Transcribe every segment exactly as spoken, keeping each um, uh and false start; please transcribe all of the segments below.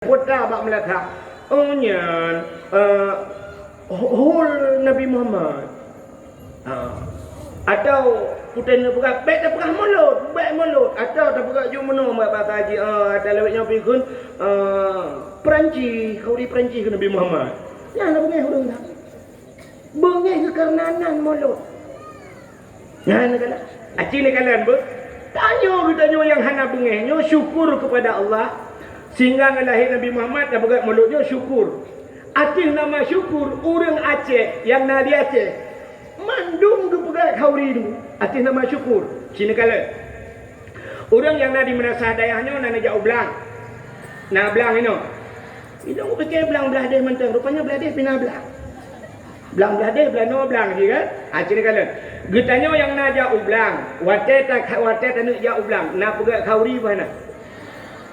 Kota bak meulatak. Oh nyan, eh, hol Nabi Muhammad. Ha. Atau peue tapeugah, bèk tapeugah mulot, bèk mulot. Atau tapeugah jeuet meunoe bak bahasa jih, ah, talawét nyoe pi kheun, ah, Perancis, khauri Perancis keu Nabi Muhammad. Nyan na beungèh ureueng nyan. Beungèh geuh kareuna nan mulot. Nyan na kalon. Aci na kalon beuh. Tanyoe geutanyoe nyang hana beungèh nyoe syukur keupada Allah. Sehingga ngon lahé Nabi Muhammad tapeugah mulot nyoe syukur. Ateueh nama syukur ureueng Aceh nyang na di Aceh. Mandum geupeugah khauri nyoe ateueh nama syukur. Ci na kalon. Ureueng nyang na di meunasah dayah nyoe na neujak u blang. Na blang inoe. Inoe geupiké blang blah deh mantong. Rupanya blah deh pih na blang. Blang blah deh, blah noe blang jih kan? Ha, ci na kalon. Geutanyoe nyang na jak u blang. Watèe ta-, watèe taneuk jak u blang, na peugah khauri bah na?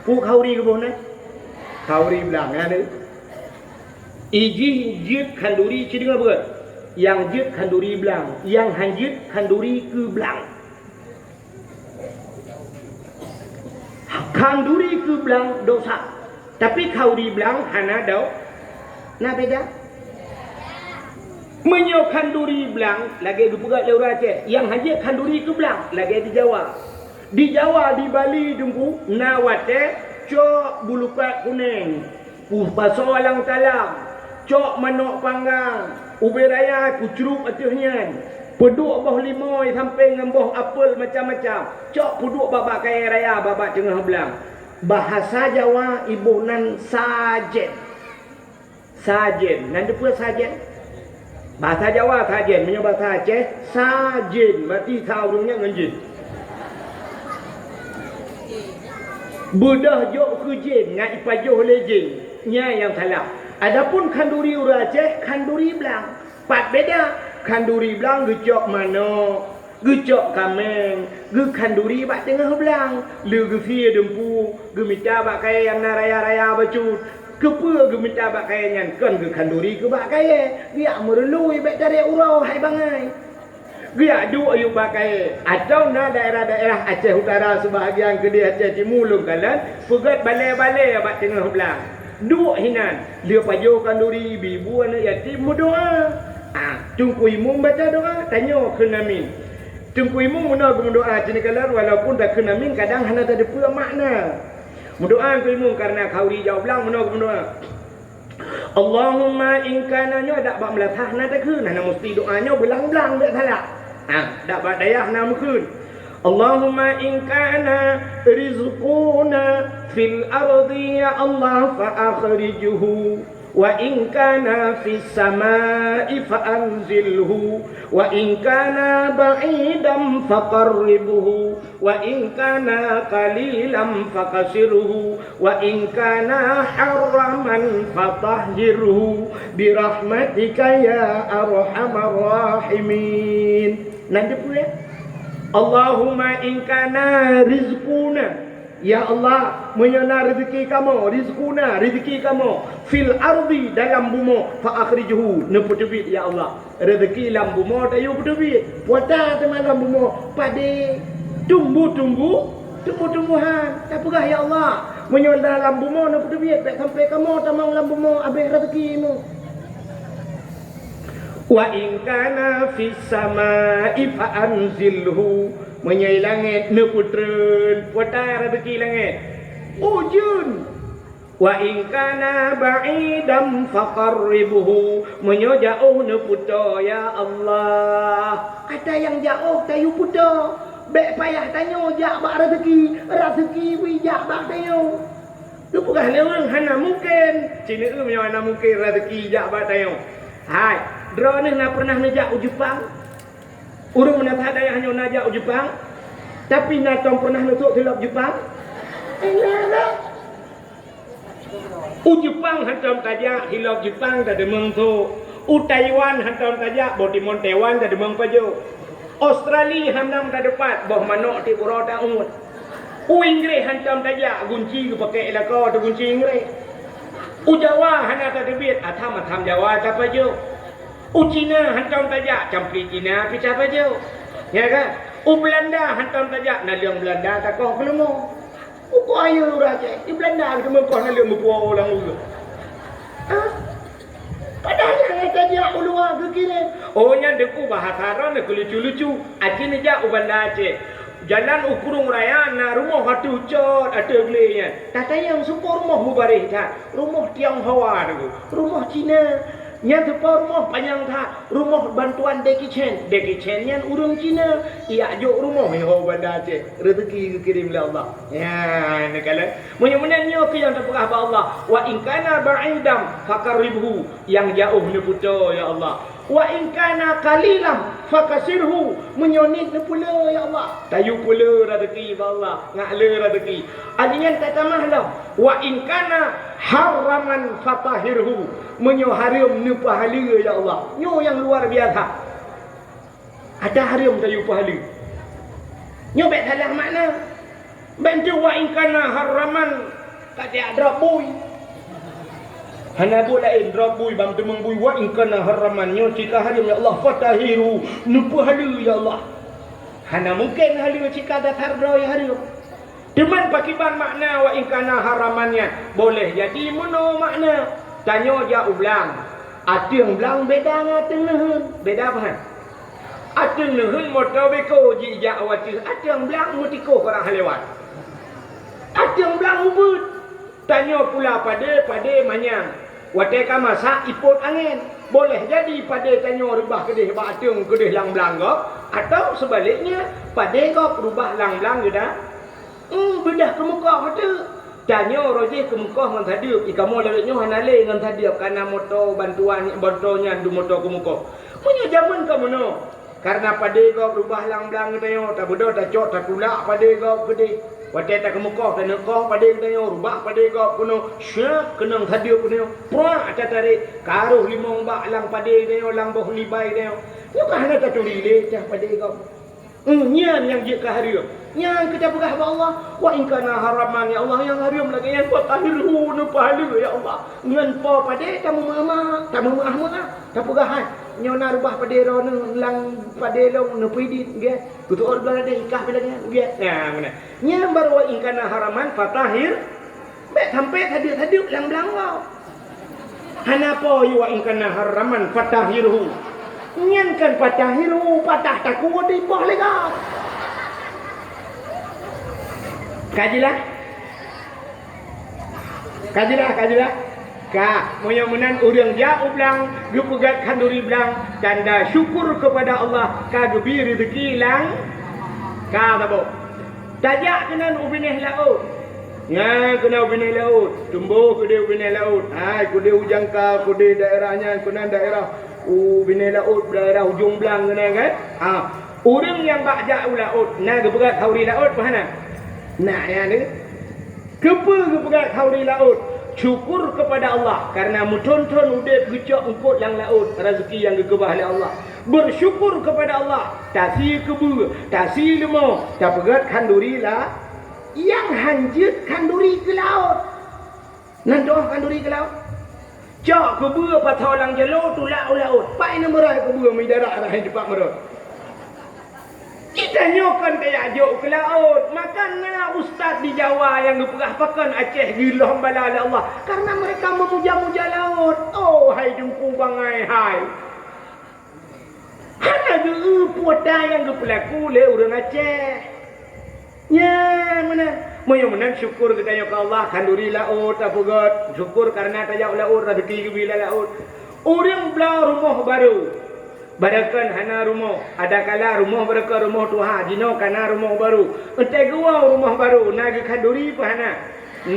Peue khauri geuboh na? Khauri blang, na deh. Ijih jeuet khanduri, ci deungö beuet. Nyang jeuet khanduri blang, nyang han jeuet khanduri keu blang. Khanduri keu blang dosa, tapi khauri blang hana do-, na beda. Meunyoe khanduri blang lagèe geupeugah lé ureueng Aceh, nyang han jeuet khanduri keu blang lagèe di Jawa. Di Jawa, di Bali, Teungku, na watèe cok bulupat kunèng, kupasoe lam talam, cok manok panggang, ubé raya kucrub ateueh nyan, peuduek boh limoi sampé ngon boh apel macam-macam, cok peuduek bak-bak kayèe raya bak-bak teungoh blang. Bahasa Jawa iboh nan sajen. Sajen. Nan teupeue sajen? Bahasa Jawa sajen, meunyoe bahasa Aceh, sajen. Berarti sa ureueng nyan ngon jin. Beudôh jok keu jén ngat ipajoh lé jén, nyan nyang salah. Adapun khanduri ureueng Aceh, khanduri blang. Pat beda, khanduri blang geucok manok, geucok kaméng, geukhanduri bak teungoh blang, lheueh geusie dumpu, geumita bak kayèe nyang na raya-raya bacut. Keupeue geumita bak kayèe nyan? Kon geukhanduri keu bak kayèe, geujak meurului bèk tarek uroe hai bangai. Geujak duek yub bak kayèe. Atawa na daerah-daerah Aceh Utara, seubahagian keudéh Aceh Timu lôn kalon, peugöt balèe-balèe bak teungoh blang. Duek hinan, lheueh pajoh khanduri, ibu-ibu aneuk yatim meudoa. Ah, Teungku Imum baca doa, tanyoe kheun amin. Teungku Imum meunoe geumeudoa, cit kalon walaupun takheun amin kadang hana tateupeue makna. Meudoa Teungku Imum kareuna khanduri jak u blang meunoe geumeudoa. Allahumma in kana, nyoe dak bak meulasah na takheun, hana musti doa nyoe beulang-blang bèk salah. Ha, dak bak dayah na meukheun. Allahumma in kana rizquna fil ardi, ya Allah, fa akhrijhu, wa in kana fis samai fa anzilhu, wa in kana ba'idan fa qarribhu, wa in kana qalilan fa qasirhu, wa in kana haraman fa tahhirhu, bi rahmatika ya arhamar rahimin. Nan teupeue? Allahumma in kana rizquna, ya Allah, meunyoe na reuzeuki kamoe, rizquna, reuzeuki kamoe, fil ardi, dalam bumoe, fa akhrijhu, neupeuteubiet, ya Allah. Reuzeuki lam bumoe tayue peuteubiet. Puata teuma lam bumoe, padé, tumbu-tumbu, tumbu-tumbuhan. Tapeugah, ya Allah, meunyoe na lam bumoe neupeuteubiet, bèk sampoe kamoe tamong lam bumoe abéh reuzeuki nyoe. Wa in kana fis samai fa anzilhu. Meunyoe i langèt neupeutreun, puata reuzeuki langèt. Ujeuen. Wa in kana ba'idan fa qarribhu. Meunyoe jaoh neupeutoe, ya Allah. Ata nyang jaoh tayue peutoe. Bèk payah tanyoe jak bak reuzeuki, reuzeuki wih jak bak tanyoe. Teupeugah lé ureueng hana mungken. Ci neueu meunyoe hana mungken reuzeuki jak bak tanyoe. Hai, droeneuh na pernah neujak u Jepang? Ureueng meunan that dayah nyoe na jak u Jepang? Tapi na tom pernah neusok silop Jepang? Ingat tak? U Jepang hantom tajak, silop Jepang tadeumeung sok. U Taiwan hantom tajak, boh timon Taiwan tadeumeung pajoh. Australia hantom tadeupat, boh manok tiep uroe taôt. U Inggréh hantom tajak, gunci geupakèk lakoe teugunci Inggréh. U Jawa hana tateubiet, atam-atam Jawa tapajoh. U Cina hantom tajak, campli Cina pih tapajoh. Ya kan? U Beulanda hantom tajak, naleueng Beulanda takoh keu leumo. Uko ayeue ureueng Aceh, di Belanda geuteumeung koh naleueng meupuwoe lam ureueng. Hah? Padahai nyang gata jak u luwa geukirém. Oh, nyan Teungku bahasa droe nyan keu lucu-lucu. Aci neujak u Banda Aceh. Jalan u Krueng Raya na rumoh ateueh cot, ateueh glé nyan. Tatanyong, soe po rumoh mubareh that. Rumoh Tionghoa, Teungku. Rumoh Cina. Nyan soe po rumoh panyang that. Rumoh bantuan Jackie Chan. Jackie Chan nyan ureueng Cina. Ijak jok rumoh, iho Banda Aceh. Rezeki geukirém lé Allah. Nyan, neukalon. Meunyoe meunan nyoe keuh nyang teupeugah bak Allah, "Wa in kana ba'idan faqarribhu," nyang jaoh neupeutoe, ya Allah. "Wa in kana qalilan fakasirhu," meunyoe niet neupeule, ya Allah. Tayue peule rezeki bak Allah, ngak le rezeki. Alinyan tatamah lom, "Wa in kana haraman fatahhirhu," meunyoe hareuem neupeuhaleue, ya Allah. Nyoe nyang luar biasa. Ata hareuem tayue peuhaleue. Nyoe bék salah makna. Bék teuh "Wa in kana haraman," ka tiak drob bui. Hana buet laén, drob bui, bam teumeung bui, "Wa in kana haraman," nyoe cit ka hareuem, ya Allah, "fatahhirhu," neupeuhaleue, ya Allah. Hana mungken haleue cit ka dasar droe hareuem. Teuma pakriban makna "Wa in kana haraman" nyan? Boleh jadi meunoe makna. Tanyoe jak u blang. Ateueng blang beda ngon ateueng neuheun. Beda pahan? Ateueng neuheun moto beko jijak u ateueh, ateueng blang meutikoh barang lewat. Ateueng blang ubeut. Tanyoe pula padé, padé manyang. Watée ka masak ipot angén. Boleh jadi padé tanyoe reubah keudeh bak ateueng keudeh lam blang gob, atau seubaliknya, padé gob reubah lam blang geuda. Hmm, beudah keumeukoh teuk. Tanyoe roh jih keumeukoh ngon sadeueb, i kamoe lagée nyoe hana lé ngon sadeueb, kana moto bantuan, moto nyan dum moto keumeukoh. Meunyoe jameun ka meunoe, kareuna padé gob reubah lam blang geutanyoe, tabeudoh tacok tatulak padé gob keudeh. Watée takeumeukoh, taneuk koh padé geutanyoe, reubah padé gob keunoe, syeuek keunong sadeueb geutanyoe, pruak tatarek, ka roh limong bak lam padé geutanyoe, lam boh libai geutanyoe. Nyoe ka hana taturi lé teuh padé gob. Hmm, nyan nyang jeuet keu hareuem. Nyan keu tapeugah bak Allah, "Wa in kana haraman, ya Allah, nyang hareuem lagée nyan, fatahhirhu, neupeuhaleue, ya Allah." Ngon po padé tameumeuah-meuah, tameumeuah-meuah, tapeugah hai, "Nyoe na reubah padé droeneuh lam padé lôn neupeuidin, gét. Keu tuôt blah deh ikah bilangnya, gét." Nah, meunan. Nyan baru "Wa in kana haraman, fatahhir." Bék sampai sadeueb-sadeueb lam blang gob. Hana po, "Wa in kana haraman fatahhirhu." Nyan kan fatahhirhu, patah takue diboh lé gob. Ka jeulaih? Ka jeulaih, ka jeulaih? Ka, meunyoe meunan ureuëng jak u blang, geupeugét khanduri blang, tanda syukur keupada Allah ka geubri reuzeuki lam ka saboh. Tajak keunan u binéh laôt. Nyan keunan u binéh laôt. Tumboh keudeh u binéh laôt. Hai, keudeh u Jangka, keudeh daerah nyan, keunan daerah u binéh laôt, daerah ujong blang keunan kan? Ha. Ureuëng nyang bak jak u laôt, na geupeugét khanduri laôt peue hana? Na, nyan deh. Keupeue geupeugét khanduri laôt? Syukur keupada Allah, kareuna meuthon-thon udeb geucok eungkôt lam laôt, rezeki nyang geukeubah lé Allah. Beusyukur keupada Allah, tasie keubeue, tasie leumo, tapeugét khanduri la-, nyang han jeuet khanduri keu laôt. Nan toh khanduri keu laôt? Cok keubeue pasoe lam jaloe tulak u laôt. Pai na meurot keubeue meudarat rahi teumpat meurot. Kita nyoe kon tajak jok keu laôt. Maka na ustaz di Jawa nyang geupeugah pakon Aceh geulom bala lé Allah. Karena mereka memuja-muja laut. Oh, hai Teungku bangai hai. Hana geu-eu peue nyang geupeulaku lé ureuëng Aceh. Nyan meunan. Meunyoe meunan syukur geutanyoe keu Allah, khanduri laôt tapeugét. Syukur kareuna tajak u laôt, rezeki geubri lé laôt. Ureuëng bloe rumoh barô. Barokon hana rumoh, adakala rumoh barokon rumoh tuha, jinoe kana rumoh barô. Eunteuk geuwoe rumoh barô, na geukhanduri peue hana?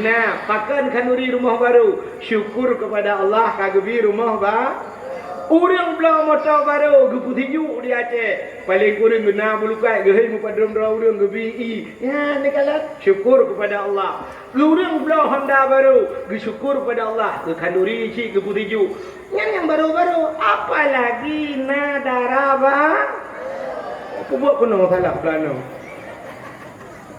Na, pakon khanduri rumoh barô? Syukur keupada Allah ka geubri rumoh ba-, ureuëng bloe moto barô, geupeuteujuk di Aceh. Paleng kureueng geuna bulukai, geuhôi meupadum droe ureuëng geubi ié. Nyan neukalon, syukur keupada Allah. Ureuëng bloe honda barô, geusyukur keupada Allah, geukhanduri cit geupeuteujuk. Nyan nyang barô-barô, apalagi na dara ba-, peubuet keunoe salah plano.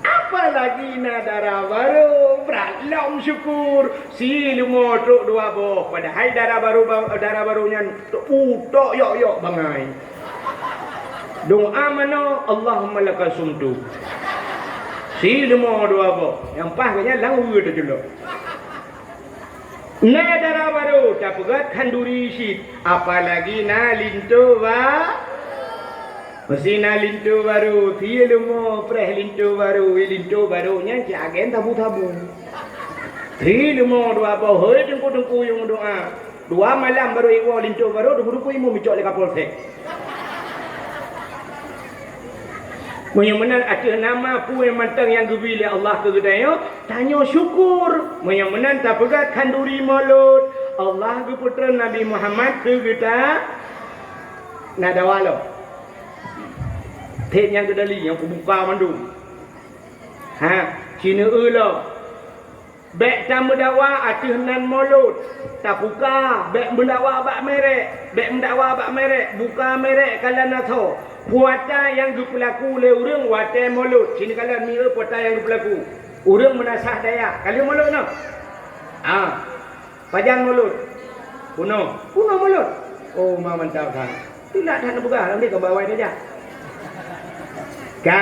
Apalagi na dara barô, brat lom syukur. Si leumo trok dua boh, padahai dara barô, dara barô nyan trok putok yok-yok bangai. Doa manoe, "Allahumma laka sumtu." Si leumo dua boh, nyang paih gobnyan lam ubeue teucundok. Na dara barô tapeugöt khanduri cit, apalagi na linto ba-, meusti na linto barô, si leumo preh linto barô, linto barô nyan cit agen sabu-sabu. Si leumo dua boh, hôi teungku-teungku nyang meudoa. Dua malam barô iwoe linto barô, teungku-teungku imum icok lé Kapolsek. Meunyoe meunan ateueh nama peue mantong nyang geubri lé Allah keu geutanyoe, tanyoe syukur. Meunyoe meunan tapeugöt khanduri mulod, Allah geupeutreun Nabi Muhammad keu geuta-, na dawa lom. Thép nyang keudali nyang kubuka mandum. Ha, cineu lom. Bék tameudawa ateueh nan mulod, tapuka, bék meudawa bak merek, bék meudawa bak merek, buka merek kalon asoe. Puasa nyang geupeulaku lé ureuëng watée mulod, sinoe kalon mieu puasa nyang geupeulaku. Ureuëng meunasah dayah, ka lheueh mulod nyoe? Ah, pajan mulod? Bunoe, bunoe mulod. Oh, ma mantap that. Tidak that neupeugah, nanti ka bawai saja. Ka.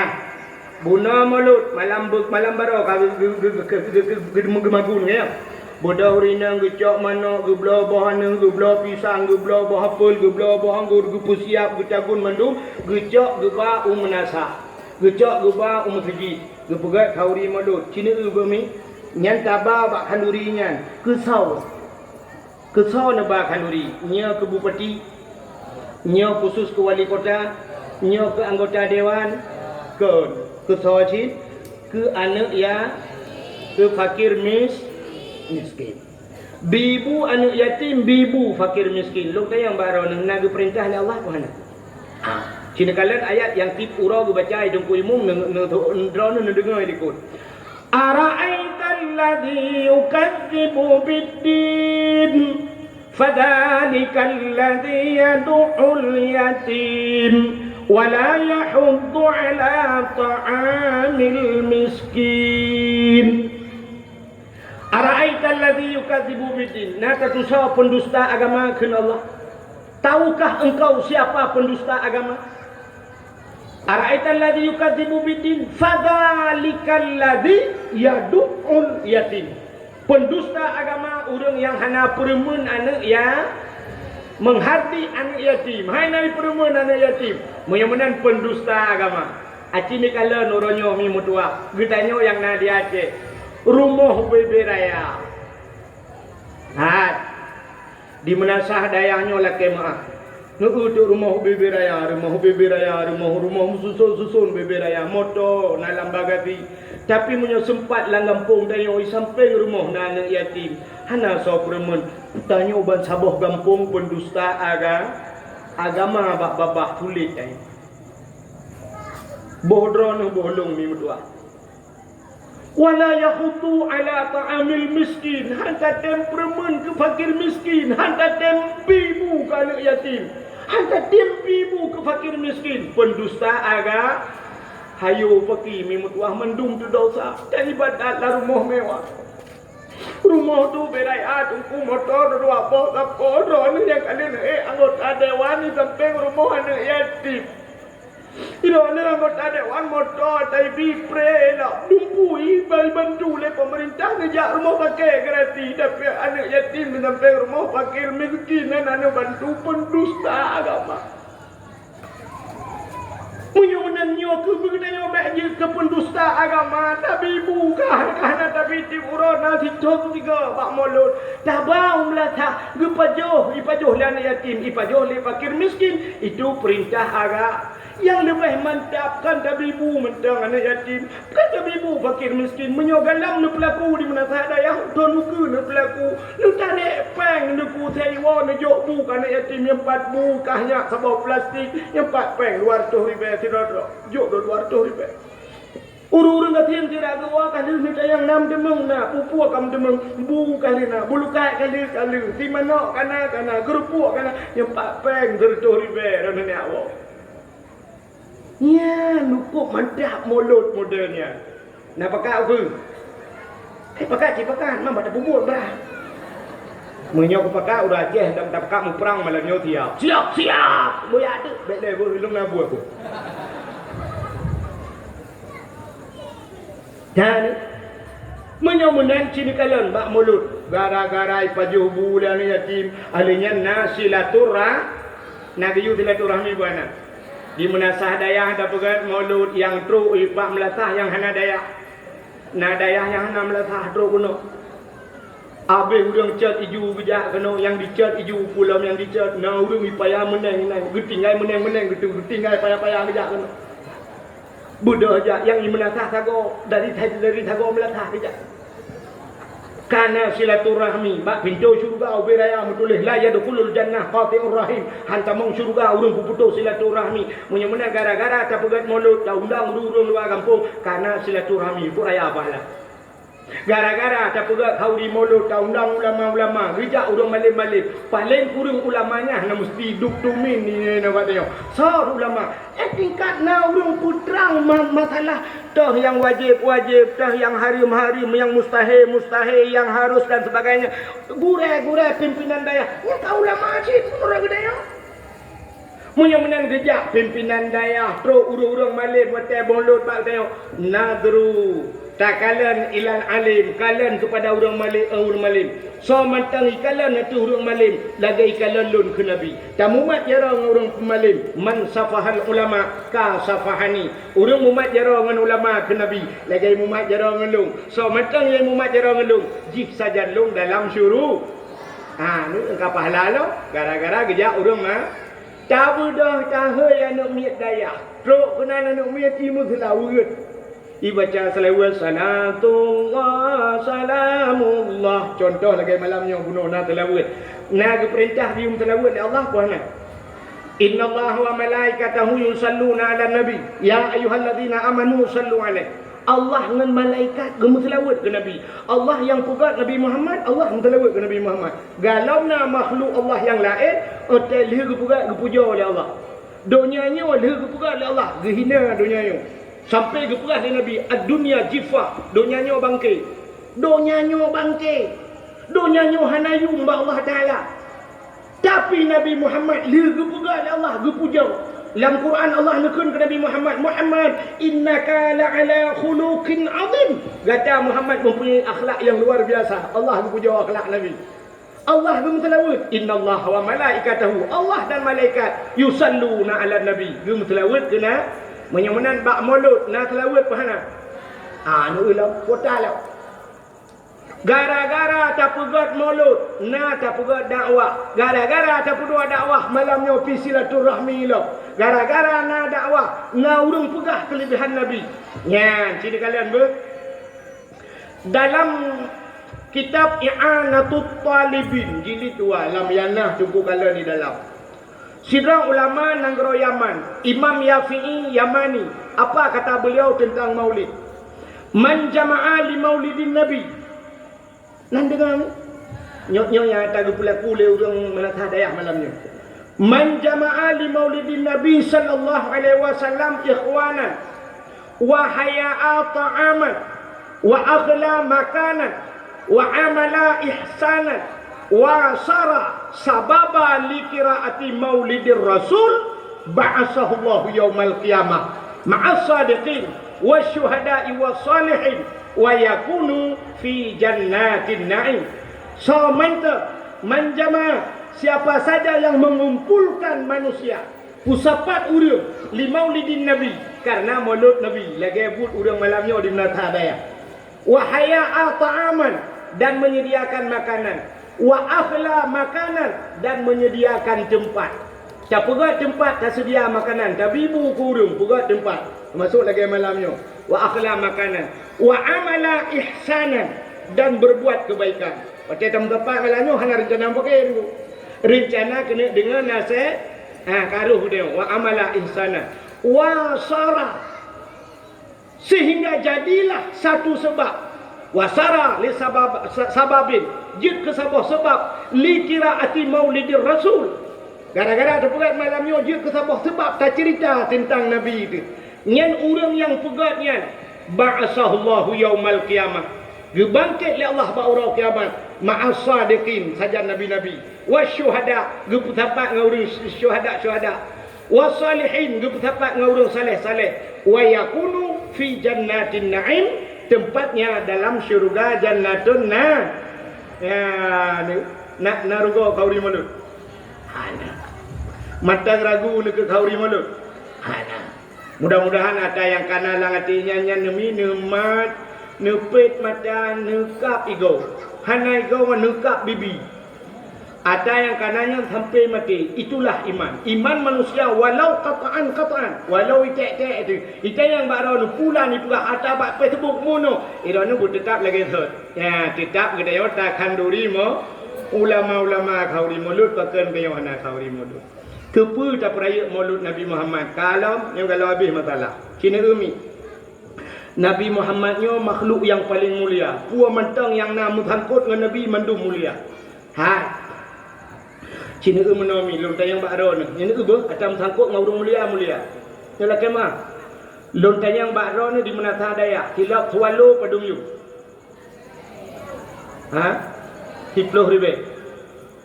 Bunoe mulod, malam be-, malam baroe ka geu-, geu-, geu-, geu-, geu-, geu-, geu-, geumagun, ya. Beudôh rineueng, geucok manok, geubloe boh aneuëk, geubloe pisang, geubloe boh apel, geubloe boh anggor, geupeusiab, geutagun mandum, geucok geuba u meunasah, geucok geuba u meuseujid, geupeugöt khanduri mulod, cineu beuh mi, nyan taba bak khanduri nyan, keusoe. Keusoe neuba khanduri, nyoe keu bupati, nyoe khusus keu wali kota, nyoe keu anggota dewan, keu, keusoe cit, keu aneuëk ya-, keu fakir mis-, miskin. Bibu aneuëk yatim, bibu fakir miskin. Lôn tanyong bak droeneuh na geupeurintah lé Allah keu hana? Ah, ci neukalon ayat nyang tiep uroe geubaca lé teungku imum, neu-, neu-, droeneuh neudeungoe dikon. Ara'aital ladzi yukazzibu biddin, fadzalikal ladzi yadu'ul yatim, wa la yahuddu 'ala ta'amil miskin. Ara'aital ladzi yukazzibu biddin, na tatusoe peundusta agama kheun Allah. Tahukah engkau siapa pendusta agama? Ara'aital ladzi yukadzibu biddin, fadzalikal ladzi yadu'ul yatim. Pendusta agama ureuëng nyang hana peureumeun aneuëk ya-, menghardik aneuëk yatim. Hai na peureumeun aneuëk yatim. Meunyoe meunan pendusta agama. Aci mikalon uroe nyoe mi meutuah. Geutanyoe nyang na di Aceh. Rumoh bebe raya. Hat. Di meunasah dayah nyoe lakée meuáh. Neu-eu teuk rumoh bebe raya, rumoh bebe raya, rumoh-rumoh meususon-suson bebe raya, moto na lam bagasi. Tapi meunyoe seumpat lam gampông tanyoe, di sampéng rumoh na aneuëk yatim, hana soe peureumeun, tanyoe ban saboh gampông peundusta aga-, agama bak babah tuléh tanyoe. Boh droeneuh boh lôn mi meutuah. Wala yahuddu ala ta'amil miskin, han tatem peureumeun keu fakir miskin, han tatem bi bu keu aneuëk yatim, han tatem bi bu keu fakir miskin, peundusta aga-, hayo paki mi meutuah mandum teudosa, dan ibadat lam rumoh mewah. Rumoh tu berai a teungku motor dua boh sapo droeneuh nyang ka lheueh anggota dewan di sampéng rumoh aneuëk yatim. Droeneuh anggota dewan moto tai bi pre lom dumpu iban bantu lé peumeurintah neujak rumoh pakée gratis, tapi aneuëk yatim di sampéng rumoh fakir miskin nan aneuëk bantu peundusta agama. Meunyoe meunan nyoe keuh beutanyoe bék jeuet keu peundusta agama, tabi bu kah, kah na tabi tiep uroe na sithon tiga bak mulod, taba u meulasah, geupajoh, ipajoh lé aneuëk yatim, ipajoh lé fakir miskin, itu peurintah aga-, Nyang leubeh mantap kan tabi bu mantong aneuëk yatim, kan tabi bu fakir miskin. Meunyoe galam neupeulaku di meunasah dayah, thon ukeue neupeulaku, neutarek péng neuku seiwoe neujok bu keu aneuëk yatim nyang pat bu kah nyak saboh plastik, nyang pat péng dua reutôh ribée sidroe-droe, jok dua reutôh ribée. Ureuëng-ureuëng gasien sira geuwoe ka lheueh neutanyong nam deungoe na, pupuk kam deungoe, bu ka lheueh na, bulukai ka lheueh, ka lheueh, si manok ka na, ka na, geurupuek ka na, nyang pat péng sireutôh ribée droeneuh neujak woe. Nyan, hukôm mantap mulod model nyan. Na pakat ukeue? Eh, pakat cit pakat, man bak tapeubuet brat. Meunyoe kupakat, ureuëng Aceh dan tapakat muprang malam nyoe siap. Siap, siap! Boya deuek, bék lé beuh, ilong na buet ku. Nah, ni. Meunyoe meunan cit neukalon bak mulod, gara-gara ipajoh bu lé aneuk yatim, lheuh nyan na silaturah-, na geuyue silaturahmi bunoe. Di meunasah dayah tapeugét mulod nyang trok i bak meulasah nyang hana dayah. Na dayah nyang hana meulasah trok keunoe. Abéh ureuëng cot iju geujak keunoe, nyang dicot iju, peue lom nyang dicot, na ureuëng ipaya meuneng-meuneng, geutinggai meuneng-meuneng, geutu-, geutinggai paya-paya geujak keunoe. Beudôh jak nyang imeunasah sagoe dari, dari sagoe meulasah geujak. Kana silaturahmi bak pintoe syeuruga ubé raya meutuléh, "La yadkhulul jannah qati'ur rahim." Han tamong syeuruga ureuëng peuputôh silaturahmi. Meunyoe meunan gara-gara tapeugét mulod, taundang ureuëng-ureuëng luwa gampông, kana silaturahmi, peue raya pahala. Gara-gara tapeugét hauri mulod, taundang ulama-ulama, geujak ureuëng malém-malém. Paleng kureueng ulama nyan na meusti duk tumin nyoe na bak tanyoe. Soe ulama? Eh, tingkat na ureuëng peutrang ma-, masalah toh nyang wajéb-wajéb, toh nyang hareuem-hareuem, nyang mustahé-mustahé, nyang harus dan sebagainya. Gurée-gurée pimpinan dayah, nyan ka ulama cit meunurot geutanyoe. Meunyoe meunan geujak pimpinan dayah trok ureuëng-ureuëng malém watée mulod bak tanyoe, nadhru, takalon ilal alim, kalon keupada ureuëng malém, eh, ureuëng malém. Soe mantong ikalon ateueh ureuëng malém lagée ikalon lôn keu Nabi. Tamumat jaroe ngon ureuëng malém, "Man safahal ulama ka safahani." Ureuëng mumat jaroe ngon ulama keu Nabi lagée mumat jaroe ngon lôn. Soe mantong nyang mumat jaroe ngon lôn, jih sajan lôn dalam syuru-, ha, nyoe ka pahala lom gara-gara geujak ureuëng ma-, Tabeudôh tahôi aneuëk miet dayah. Trok keunan aneuëk miet i meuseulaweuet. Ibaca seulaweuet, "Salatullah, salamullah." Contoh lagée malam nyoe bunoe na seulaweuet. Na geupeurintah jimeusé seulaweuet lé Allah, peue hana? "Innallaha wa malaikatahu yusalluna 'alan nabi. Ya ayyuhalladzina amanu sallu 'alaihi." Allah ngon malaikat geumeuseulaweuet keu Nabi. Allah nyang peugét Nabi Muhammad, Allah meuseulaweuet keu Nabi Muhammad. Galom na makhluk Allah nyang laén, óh lheueh geupeugét geupujoe lé Allah. Donya nyoe lheueh geupeugét lé Allah, geuhina donya nyoe. Sampai geupeugah lé Nabi, "Ad-dunya jifah," donya nyoe bangke. Donya nyoe bangke. Donya nyoe hana yum bak Allah Taala. Tapi Nabi Muhammad lheueh geupeugah lé Allah, geupujoe. Lam Quran Allah neukheun keu Nabi Muhammad, "Muhammad, innaka la'ala khuluqin azim." Gata Muhammad mempunyai akhlak yang luar biasa. Allah geupujoe akhlak Nabi. Allah geumeuseulaweuet, "Innallaha wa malaikatahu," Allah dan malaikat, "yusalluna 'alan nabi," geumeuseulaweuet keu na-, meunyoe meunan bak mulod na seulaweuet peue hana? Ah, nyoe lom, kota lom. Gara-gara tapeugét mulod, na tapeugét dakwah. Gara-gara tapeuduek dakwah, malam nyoe pih silaturahmi lom. Gara-gara na dakwah, na ureuëng peugah keulebihan Nabi. Nyan, sini kalian beuh. Dalam kitab I'anatut Talibin jilid dua lam yana teungku kala di dalam. Sidroe ulama nanggroe Yaman, Imam Yafi'i Yamani, apa kata beliau tentang maulid? "Man jama'a li maulidin Nabi." Nan deungoe, nyoe, nyoe nyang ata geupeulaku lé ureuëng meunasah dayah malam nyoe. "Man jama'a li maulidin Nabi sallallahu alaihi wasallam ikhwanan wa haya'a ta'aman wa akhla makanan wa amala ihsanan wa sara sababa li qiraati maulidir rasul ba'asahullahu yaumal qiyamah ma'as sadiqin wasyuhada'i wassalihin wa yakunu fi jannatin na'im." Soe mantong, man jama'a, siapa saja yang mengumpulkan manusia, peusapat ureuëng, li maulidin Nabi, karena mulod Nabi, lagée buet ureuëng malam nyoe di meunasah dayah. Wa haya'a ta'aman, dan menyediakan makanan. Wa akhla makanan, dan menyediakan tempat. Tapeugét tempat, taseudia makanan, tabi bu keu ureuëng, peugét tempat. Teumasok lagée malam nyoe. Wa akhla makanan. Wa amala ihsanan, dan berbuat kebaikan. Watée tameusapat malam nyoe hana reuncana meupaké, Bu. Reuncana keuneuk deungoe nasé-, ha, karoh deungoe. Wa amala ihsanan. Wa sara. Sehingga jadilah satu sebab. Wasara li sabab, sa-, sababin. Jeuet keu saboh sebab. Li qiraati maulidir rasul. Gara-gara tapeugét malam nyoe jeuet keu saboh sebab taceurita teuntang Nabi teuh. Nyan ureuëng nyang peugét nyan, ba'asahullahu yaumal qiyamah. Geubangkét lé Allah bak uroe kiamat. Ma'as sadiqin, sajan nabi-nabi. Wasyuhada, geupeusapat ngon ureuëng syuhada-syuhada. Wasalihin, geupeusapat ngon ureuëng saleh-saleh. Wa yakunu fi jannatin na'im, Tempatnya dalam syurga Jannatun Na-, ya, ni, na, na rugoe khauri mulod. Hana. Mantong ragu neukeu khauri mulod. Hana. Mudah-mudahan ata nyang kana lam até nyan, nyan neumi, neumat, neupet mata, neukab igoe. Hana igoe, neukab bibi. Ata nyang kana nyan sampai maté, itulah iman. Iman manusia walau qata'an-qata'an, walau iték-iték tu. Ita nyang bak droeneuh pula nipeugah ata bak Facebook mono, droeneuh beuteutap lagée thot. Ya, teutap geutanyoe takhanduri mo-, ulama-ulama khauri mulod, pakon geutanyoe hana khauri mulod. Keupeue tapeurayeuk mulod Nabi Muhammad? Kalom, nyoe ka lheueh habéh masalah. Cina umi. Nabi Muhammad nyoe makhluk nyang paleng mulia. Peue mantong nyang na meusangkot ngon Nabi mandum mulia. Hai. Cina eu meunoe mi, lôn tanyong bak droeneuh. Nyan eu beuh, ata meusangkot ngon ureuëng mulia-mulia. Nyoe lakée meuah. Lôn tanyong bak droeneuh di meunasah dayah, silop swallow padum yum? Ha? Siploh ribée.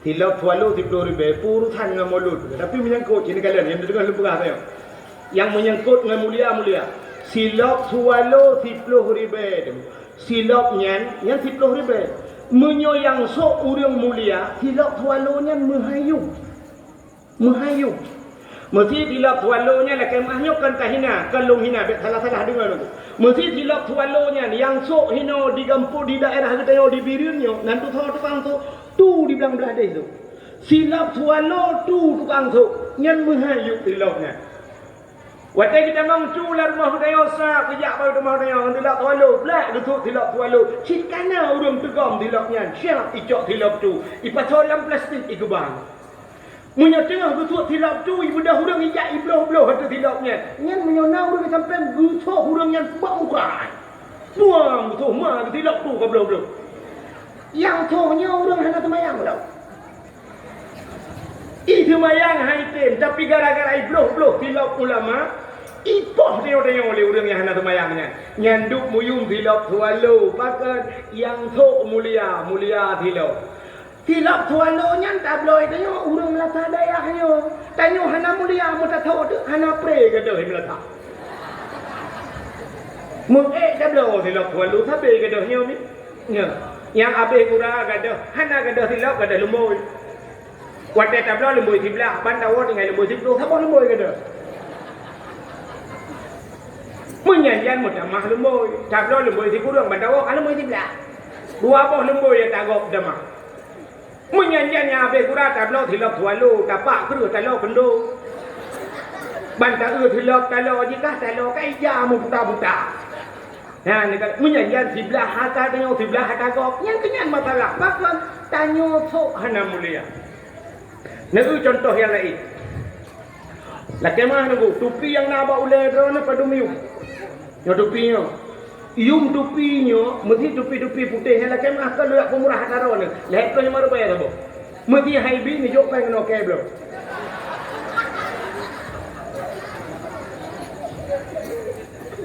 Silop swallow siploh ribée, peue urusan ngon mulod. Tapi meunyangkot, sini kalian, nyang deungoe lôn peugah tanyong. Nyang meunyangkot ngon mulia-mulia. Silop swallow siploh ribée tu. Silop nyan, nyan siploh ribée. Meunyoe nyang sôk ureuëng mulia, silop swallow nyan meuhai yum. Meuhai yum. Meusi silop swallow nyan lakée meuah nyoe kon tahina, kon lôn hina, bék salah-salah deungoe lôn. Meusi silop swallow nyan nyang sôk hinoe di gampông di daerah geutanyoe di Bireuen nyoe, nan tutoe tukang sôk, tu di blang blaih deh tu. Silop swallow tu tukang sôk, nyan meuhai yum silop nyan. Watée geutamong cu lam rumoh geutanyoe, sab geujak bak rumoh geutanyoe, silop swallow, blak geusôk silop swallow. Cit kana ureuëng teugom silop nyan, siab icok silop tu, ipasoe lam plastik, ikeubang. Meunyoe teungoh geusôk silop tu, ibeudôh ureuëng ijak ibloh-bloh ateueh silop nyan. Nyan meunyoe na ureuëng sampoe geusôk ureuëng nyan bak muka. Puang, geusôk ma silop tu ka bloh-bloh. Nyang sôk nyoe ureuëng hana seumayang lom. I seumayang hai tem, tapi gara-gara ibloh-bloh silop ulama, ipoh tanyoe-tanyoe lé ureuëng nyang hana seumayang nyan. Nyan duek meuyum silop swallow, pakon nyang sôk mulia, mulia silop. Silop swallow nyan tabloe tanyoe ureuëng meunasah dayah nyoe. Tanyoe hana mulia meutatho teuk hana pre gadôh meunasah. Meuék tabloe silop swallow sabe gadôh nyoe mi. Nyoe. Nyang abéh gura gadôh, hana gadôh silop gadôh lumbôi. Watée tabloe lumbôi siblah, ban tawoe tinggai lumbôi siploh, saboh lumbôi gadôh. Meunyan jan meutamah lumbôi, tabloe lumbôi sikureueng, ban tawoe ka lumbôi siblah. Dua boh lumbôi nyang tagôb tamah. Meunyan jan nyang abéh gura tabloe silop swallow, tapak kreueh taloe keundo. Ban taeu silop taloe jikah taloe ka ija meubuta-buta. Nah, meunyan jan siblah ata tanyoe, siblah ata gop. Nyang keunyan masalah, pakon tanyoe sôk hana mulia. Neueu contoh nyang laén. Lakée meuah neugok, tupi nyang na bak ulée droeneuh padum yum. Nyoe tupi nyoe. Yum tupi nyoe, meusi tupi-tupi putéh nyang lakée meuah ka lôn jak peumurah ata droeneuh. Lhée ploh limong ribée saboh. Meusi hai bi neujok péng keunoe kée bloe.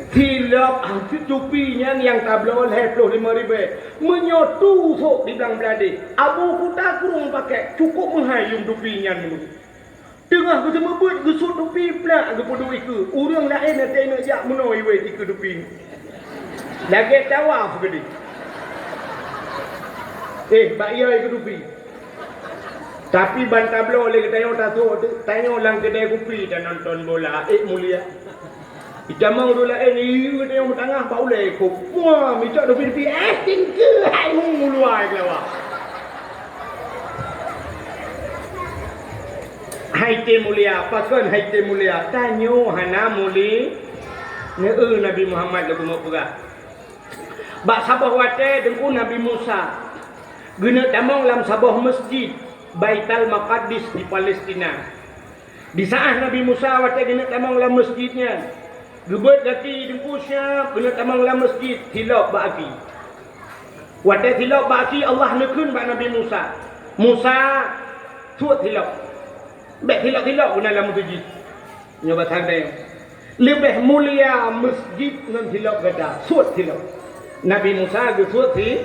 Silop tupi nyan nyang tabloe lhée ploh limong ribée. Meunyoe tu sôk di blang bladeh, Abu Kuta kureueng pakék, cukôp meuhai yum tupi nyan meunurot. Teungoh geuseumeubeuet geusut tupi plak geupeuduek ikeue, ureuëng laén até neuk jak meunoe iwét ikeue tupi. Lagée tawaf keudeh. Eh, bak ie ikeue tupi. Tapi ban tabloe lé geutanyoe tasôk teuk, tanyoe lam keudée kupi tanonton bola, ék mulia. Itamong ureuëng laén, ieu geutanyoe meutangah bak ulée ikoh. Puah, micok dopi-dopi, eh, tingkeu hai hu luwa keulawa. Hai tém mulia, pakon hai tém mulia? Tanyoe hana muli-, neueu Nabi Muhammad lagée meupeugah. Bak saboh watée Teungku Nabi Musa geuneuk tamong lam saboh masjid Baitul Maqadis di Palestina. Di saát Nabi Musa watée geuneuk tamong lam masjid nyan, geubeuet gaki Teungku siab geuneuk tamong lam masjid, silop bak aki. Watée silop bak aki, Allah neukheun bak Nabi Musa, "Musa, suet silop." Bék silop-silop geuneuk lam masjid. Nyoe bahasa geutanyoe. Leubeh mulia masjid ngon silop gata. Suet silop. Nabi Musa geusuet si-,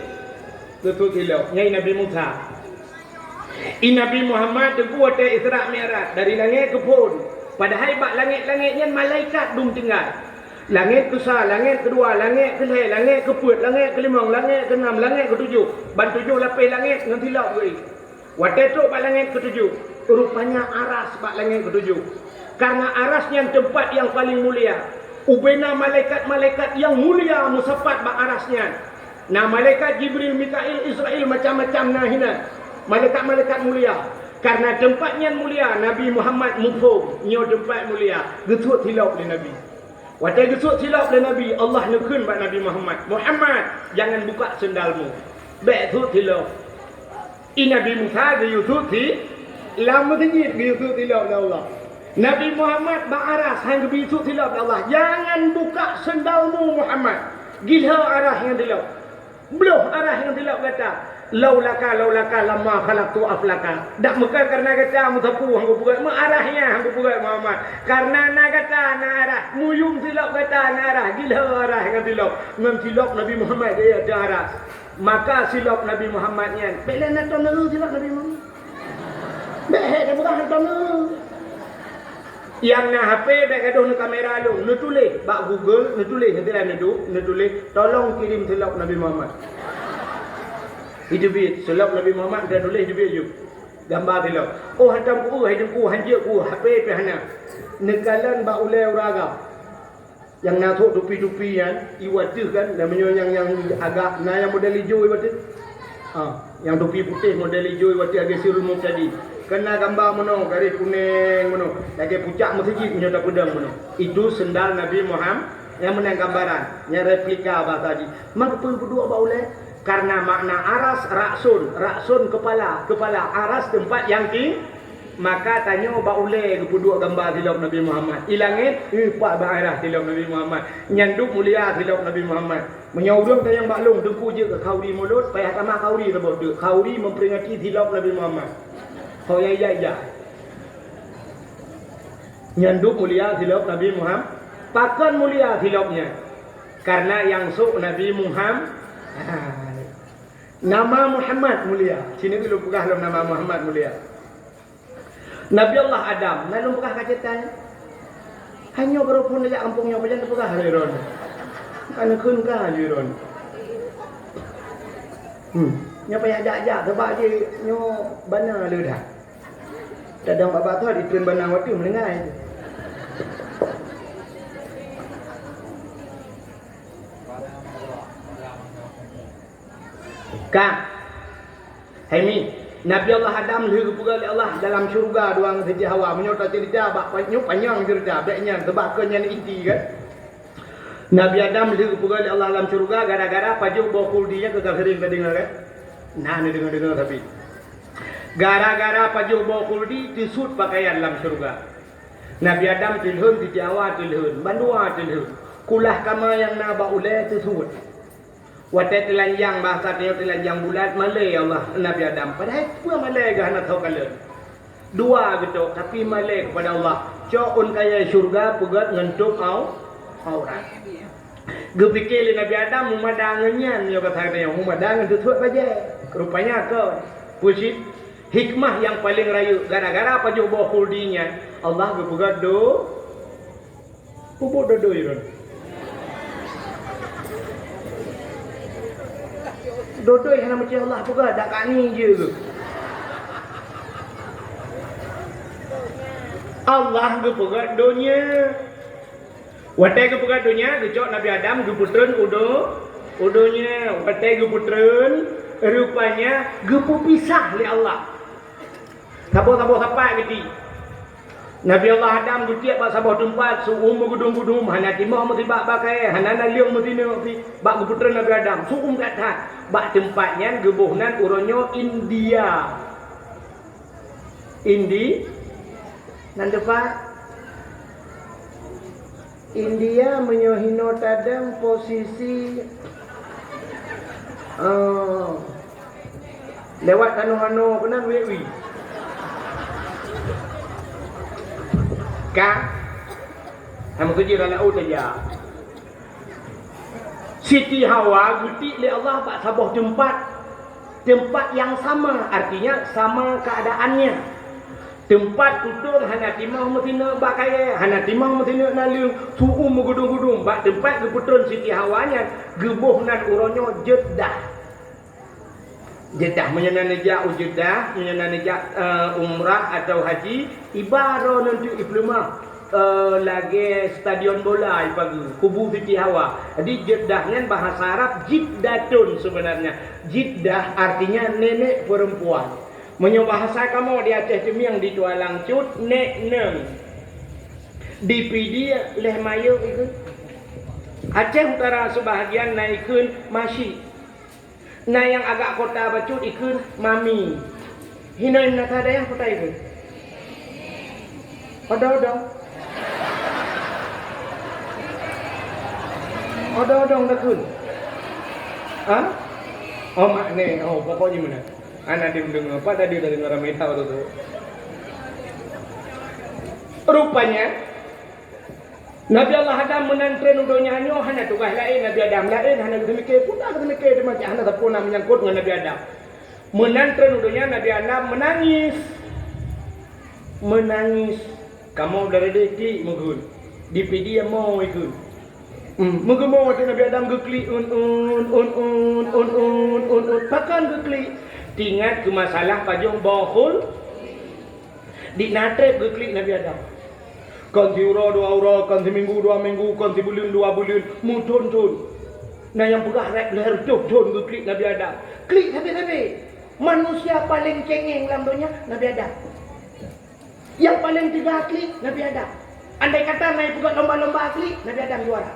geusuet silop. Nyan Nabi Musa. I Nabi Muhammad Teungku watée Isra Mi'raj dari langét keu phon. Padahai bak langét-langét nyan malaikat dum tinggai. Langét keusa, langét keudua, langét keulhée, langét keupeuet, langét keulimong, langét keunam, langét keutujoh, ban tujoh lapéh langét ngon silop geuék. Watée trok bak langét keutujoh, rupanya aras bak langét keutujoh. Karena aras nyan teumpat nyang paleng mulia. Ubena malaikat-malaikat nyang mulia meusapat bak aras nyan. Na malaikat Jibril, Mikail, Israil, macam-macam na hinan. Malaikat-malaikat mulia. Karena teumpat nyan mulia, Nabi Muhammad muphom nyoe teumpat mulia, geusuet silop lé Nabi. Watée geusuet silop lé Nabi, Allah neukheun bak Nabi Muhammad, "Muhammad, jangan buka sendalmu. Bék suet silop." I Nabi Musa geuyue suet si-, lam meuseujid geuyue suet silop lé Allah. Nabi Muhammad bak aras han geubri suet silop lé Allah. "Jangan buka sendalmu, Muhammad." Gila aras ngon silop. Bloh aras ngon silop gata. "Laulaka, laulaka, lama khalaqtu aflaka." Dak meukan karena gata meusapeue han kupeugét, meu aras nyan han kupeugét Muhammad. Karena na gata na aras, muyum silop gata na aras, gila aras ngon silop. Ngon silop Nabi Muhammad geuyue ateueh aras. Maka silop Nabi Muhammad nyan, bék lé na tom neue silop Nabi Muhammad. Bék hé teupeugah tom neue. Nyang na H P bék gadôh neukamera lôn, neutuléh bak Google, neutuléh, neutuléh, neutuléh, "Tolong kirim silop Nabi Muhammad." Iteubiet, silop Nabi Muhammad neutuléh, iteubiet ju. Gamba silop. Oh, hantom ku, hai Teungku, hanjeuet ku, H P pih hana. Neukalon bak ulée ureueng agam. Nyang na trok tupi-tupi nyan, iwa teuh kan, dan meunyoe nyang, nyang agak na nyang model ijo iwa teuh. Ha, nyang tupi putéh model ijo iwa teuh lagée Sirul Mubtadi. Kan na gamba meunoe, garéh kuneng meunoe, lagée pucak meuseujid meunyoe tapeudong meunoe. Itu sendal Nabi Muhammad nyang meunan gambaran, nyang replika bahasa jih. Meukeupeu peuduek bak ulée? Karena makna aras, raksun, raksun kepala, kepala, aras teumpat nyang ting-, Maka tanyoe bak ulée geupeuduek gamba silop Nabi Muhammad. I langét, eh, pat bak aras silop Nabi Muhammad. Nyan dum mulia silop Nabi Muhammad. Meunyoe ureuëng tanyong bak lôn, "Teungku jeuet keu khauri mulod?" Payah tamah khauri saboh teuk. Khauri memperingati silop Nabi Muhammad. Ho ya, ya, ya. Nyan dum mulia silop Nabi Muhammad. Pakon mulia silop nyan? Karena nyang sôk Nabi Muhammad. Nama Muhammad mulia. Sinoe lôn peugah lom nama Muhammad mulia. Nabi Allah Adam, na lôn peugah ka cetai. Hanyoe baroe phon jak kampung nyoe, pajan teupeugah lé droeneuh. Ka neukheun ka lé droeneuh. Hmm. Nyoe payah jak-jak, sabab jih nyoe bana le dah. Kadang bak-bak tu dikheun bana watèe meuninggai. Ka. Hai mi, Nabi Allah Adam lheueh geupeugah lé Allah dalam syeuruga dua ngon Siti Hawa. Meunyoe taceurita bak pa-, nyoe panyang ceurita, bèk nyan, teubak keu nyan inti kan. Nabi Adam lheueh geupeugah lé Allah dalam syeuruga gara-gara pajoh boh khuldi nyan keu ka seuring tadeungoe kan. Nah, neudeungoe-deungoe tapi. Gara-gara pajoh boh khuldi teusuet pakaian lam syeuruga. Nabi Adam teulhon, Siti Hawa teulhon, bandua teulhon. Kulah kama nyang na bak ulèe teusuet. Watèe teulanjang, bahasa tanyoe teulanjang bulat, malèe Allah Nabi Adam. Padahai peue malèe geuh hana tho kalon. Dua geutok, tapi malèe keupada Allah. Cok ôn kayèe syeuruga peugöt ngon tôb au-, aurat. Geupike lé Nabi Adam meumada ngon nyan, nyoe kata tanyoe, meumada ngon teusuet bajèe. Rupanya kon. Peue cit? Hikmah nyang paleng rayeuk, gara-gara pajoh boh khuldi nyan, Allah geupeugöt do-, Peubuet dodoi droeneuh. Dodoi hana meucue Allah peugah, dak kani jeuet geuh. Allah geupeugah donya. Watèe geupeugah donya, geucok Nabi Adam geupeutreun u do-, u donya. Watèe geupeutreun, rupanya geupeupisah lé Allah. Saboh-saboh sapat geutiek. Nabi Allah Adam geutiek bak saboh teumpat, su'um meugudum-gudum, hana timoh meusibak bak kayèe, hana naleueng meusineuk pih, bak geupeutreun Nabi Adam, su'um that-that. Bak teumpat nyan geuboh nan uroe nyoe India. Indi-, nan teumpat? India meunyoe hinoe tadong posisi, eh, lewat tanoh anoe keunan wék-wék. Ka? Hana meukeujeuet lam laôt saja. Siti Hawa geutiek lé Allah bak saboh teumpat. Teumpat nyang sama, artinya sama keadaannya. Teumpat tutong hana timang meusineuk bak kayée, hana timang meusineuk naleueng, su'um meugudong-gudong. Bak teumpat geupeutrön Siti Hawa nyan, geuboh nan uroe nyoe Jeddah. Jeddah, meunyoe na neujak u Jeddah, meunyoe na neujak, eh, umrah atawa haji, iba droe nyan teuk ipeuleumah, eh, lagée stadion bola ipageue, kubu Siti Hawa. Jadi Jeddah nyan bahasa Arab Jiddatun sebenarnya. Jiddah artinya nenek perempuan. Meunyoe bahasa kamoe di Aceh Teumieng, di Tualang Cut, nek neng. Di Pidie leh mayok ikheun. Aceh Utara sebahagian na ikheun masyik. Na nyang agak kota bacut ikheun mami. Hinoe na ka dayah kota ikheun. Odong-odong. Odong-odong takheun. Ha? Oh, makna. Oh, pokoknya mana? Anak dia mendengar. Apa tadi dah dengar ramai tahu tu? Rupanya, Nabi Allah Adam meunan treun u donya nyoe hana tugaih laén, Nabi Adam laén hana geuteumiké, peue na geuteumiké, teuma hana sapeue na meunyangkot ngon Nabi Adam. Meunan treun u donya Nabi Adam meunangis. Meunangis. Kamoe beuladeh klik meugeun. Di Pidie mo ikheun. Hmm, meugeumong watée Nabi Adam geuklik un un un un un un un. Pakon geuklik? Tingat keu masalah pajong boh khul. Di na treb geuklik Nabi Adam. Kon siuroe dua uroe, kon siminggu dua minggu, kon sibuleuen dua buleuen, meuthon-thon. Na nyang peugah reb lhée reutôh thon geuklik Nabi Adam. Klik sabe-sabe. Manusia paleng cengeng lam donya, Nabi Adam. Nyang paleng teuga klik, Nabi Adam. Andai kata na ipeugah lomba-lomba klik, Nabi Adam juara.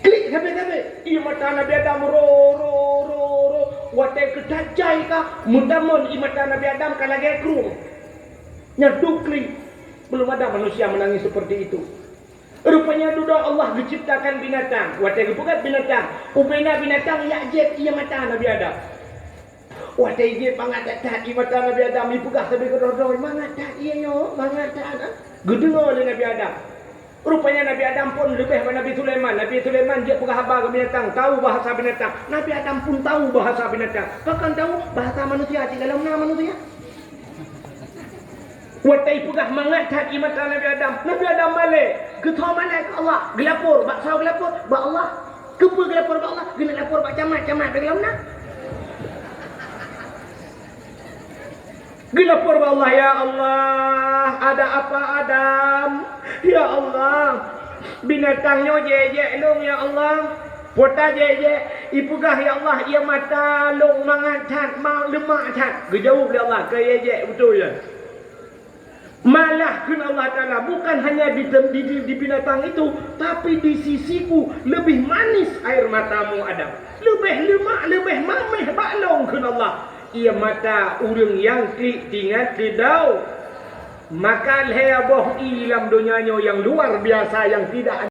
Klik sabe-sabe. Ié mata Nabi Adam ro, ro, ro, ro. Watée keutajai ka, meutamon ié mata Nabi Adam ka lagée krueng. Nyan dum klik. Belum ada manusia menangis seperti itu. Rupanya dudoe Allah geuciptakan binatang. Watée geupeugét binatang, ubena binatang jak jieb ié mata Nabi Adam. Watée jieb mangat that-that ié mata Nabi Adam, ipeugah sabe keudroe-droe, "Mangat that ié nyoe, mangat that, ah." Geudeungoe lé Nabi Adam. Rupanya Nabi Adam pun leubeh bak Nabi Sulaiman. Nabi Sulaiman jeuet peugah haba keu binatang, tahu bahasa binatang. Nabi Adam pun tahu bahasa binatang. Pakon tahu? Bahasa manusia, cit golom na manusia. Watée ipeugah mangat that ié mata Nabi Adam, Nabi Adam malée, geutho malée keu Allah, geulapor, bak soe geulapor? Bak Allah. Keupeue geulapor bak Allah? Geuneuk lapor bak camat, camat bak golom na. Geulapor bak Allah, "Ya Allah, ada apa Adam? Ya Allah, binatang nyoe jijék lôn, ya Allah." Pota jijék, ipeugah, "Ya Allah, ié mata lôn mangat that, ma-, leumak that." Geujaweueb lé Allah, "Keu jijék beutôi nyan." Malah kheun Allah Taala, "Bukan hanya di, di, di, di binatang itu, tapi di sisiku lebih manis air matamu, Adam. Leubeh leumak, leubeh maméh bak lôn," kheun Allah, "ié mata ureuëng nyang klik tingat keu Daud." Maka lhée boh ié lam donya nyoe nyang luar biasa, nyang tidak